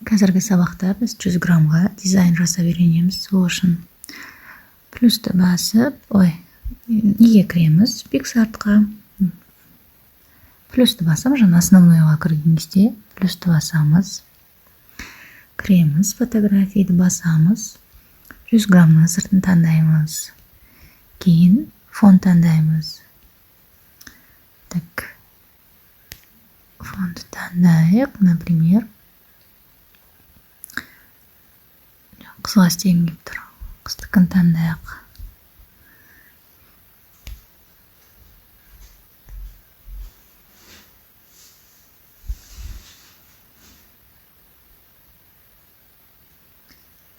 Қазіргі сабақта біз 100 граммға дизайн жасап үйренеміз. Сол үшін плюсті басып, ой, неге кіреміз? PicsArt-қа. Плюсті басамыз, жаңа основнойға кірген кезде плюсті басамыз. Кіреміз, фотографияды басамыз. 100 граммның сыртын таңдаймыз. Кейін фон таңдаймыз. Так, фонды таңдайық, например. Қызға істегім келіп тұр. Қыздікін таңдайық.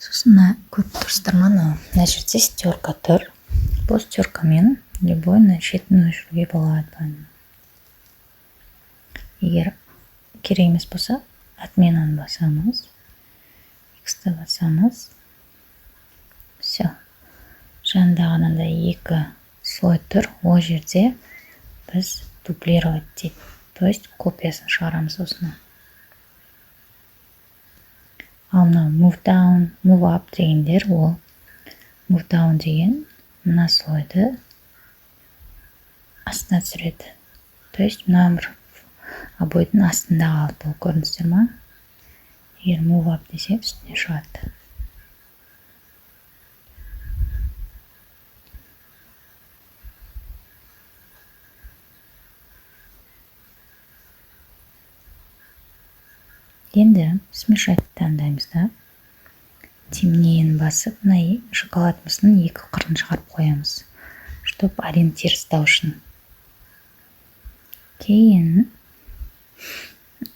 Сосын мына көріп тұрсыздар ма, мына жерде стерка тұр. Бұл стеркамен любой мына шетін өшіруге болады. Егер керек емес болса, отменаны басамыз. X-ті басамыз. Все. Жанындағы мынандай екі слой тұр. Ол жерде біз дублировать дейді. То есть копиясын шығарамыз осыны. Ал мынау move down, move up дегендер, ол move down деген мына слойды астына түсіреді. То есть мына бір обойдың астында қалды ол, көрдіңіздер ма? Егер move up десе, үстіне шығады. Енді смешать таңдаймыз да, темнее басып, мына шоколадымыздың екі қырын шығарып қоямыз, чтоб ориентир ұстау үшін. Кейін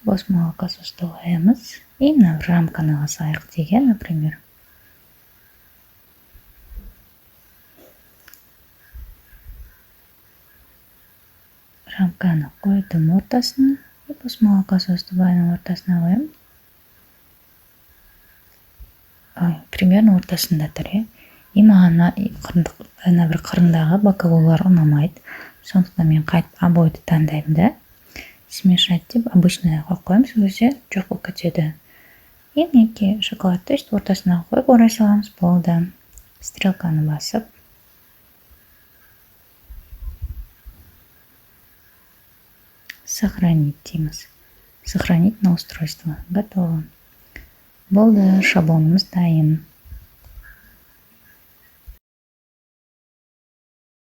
бос молокососты қоямыз и мына рамканы алсайық деген, например. Рамканы қойдым ортасына. И бос молокососты былайынан ортасына қоямын. Ой, примерно ортасында тұр, иә. И маған мына бір қырындағы боковойлар ұнамайды. Сондықтан мен қайтып обойды таңдаймын да, смешать деп обычный қойып қоямын, сол кезде жоқ болып кетеді. И мінекей шоколадты өйстіп ортасына қойып орай саламыз, болды. Стрелканы басып, сохранить дейміз. Сохранить на устройство. Готово. Болды, шаблонымыз дайын.